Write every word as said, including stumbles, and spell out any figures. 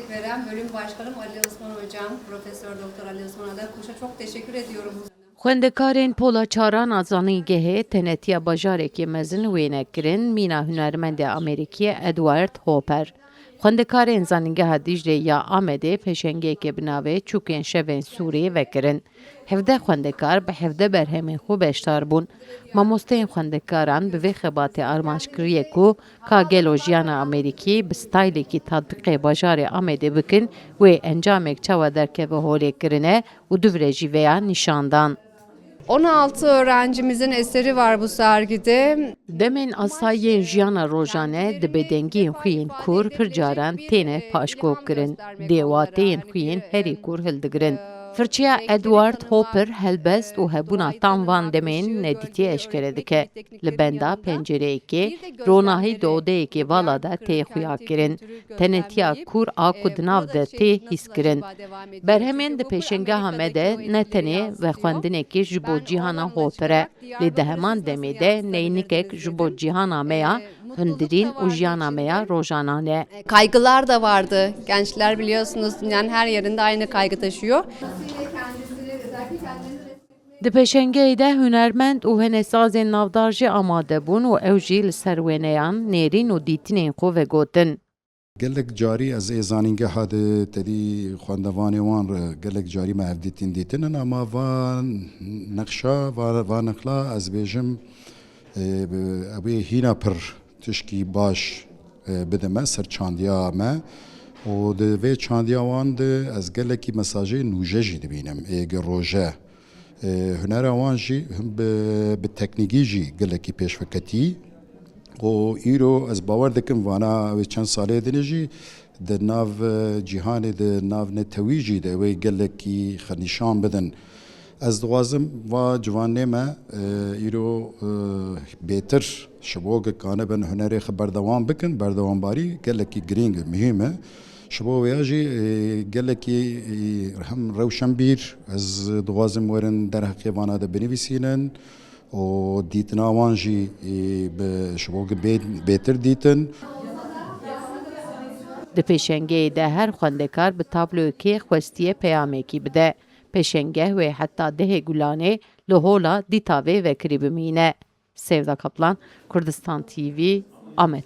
Veren Bölüm Başkanım Ali Osman Hocam, Profesör Doktor Ali Osman Adakuş'a çok teşekkür ediyorum. Xwendekarên pola çaran a zanîngehê tenetiya bajarekê mezin wêne kirin mîna hunermendê Amerîkî Edward Hopper. Xwendekarên Zanîngeha Dîclê ya Amedê pêşengeyeke bi navê Çûkên Şevên Sûrê vekirin. Hevdeh xwendekar bi hevdeh berhemên xwe beşdar bûn. Mamosteyên xwendekaran bi vê xebatê armanc kiriye ku ka gelo jiyana Amerîkî bi staylekî tatbîqê bajarê Amedê bikin, wê encamek çawa derkeve holê kirine û duvre jî veya nîşan dan. On altı öğrencimizin eseri var bu sergide. Demên asayî yên jiyana rojane di bêdengiyên xwe yên kûr pir caran têne paşkok kirin. Dê wateyên xwe yên herî kûr hildigirin. Firçeya Edward Hopper helbest û hebûna tam van demên nedîtî eşkere dike. Li benda pencereyekê ronahî di odeyekê vala de tê xuya kirin. Tenetiya kûr a ku di nav de tê hîs kirin. Berhemên di pêşengeha me de ne tenê vexwendinekê ji bo cîhana Hopper e, lê di heman demê de neynikek ji bo cîhana me ya hundirîn û jiyana me ya rojanan e. Kaygılar da vardı. Gençler biliyorsunuz dünyanın her yerinde aynı kaygı taşıyor. Di pêşengeyê de hunermend û hinesazên navdar jî amade bûn û ew jî li ser wêneyan nêrîn û dîtinên xwe vegotin. Gelek carî ez ê zanîngeha de tedî xwendevanê wan re gelek carî me hevdîtin dîtinin, ama va nexşa, va, va nexla ez bêjim, e, bi, ew ê hîna pir tişkî baş, e, bide me ser çandiya me û di vê çandiya wan de ez gelekî mesajê nûje jî dibînim, ê gi roje. E, hunera wan jî him bi, bi teknîkî jî gelekî pêşveketî û îro ez bawer dikim vana wê çend salê dinê jî di nav, e, cîhanê, di nav netewî jî de wê gelekî xwe nîşan bidin. Ez dixwazim va ciwanê me, e, îro, e, bêtir ji bo ku kanibin hunerê xwe berdewam bikin, berdewambarî gelekî girîng e, muhîm e. Ji bo wêya jî, e, gelekî, e, hem rewşenbîr ez dixwazim werin derheqê vana de binivîsînin û dîtina wan jî, e, bi, ji bo ku bê-, bêtir dîtin. Di pêşengeyê de her xwendekar bi tabloyekê xwestiye peyamekî bide. Pêşengeh wê heta dehê Gulanê li hola dîta vê vekirî bimîne. Sevda Kaplan, Kurdistan T V, Amed.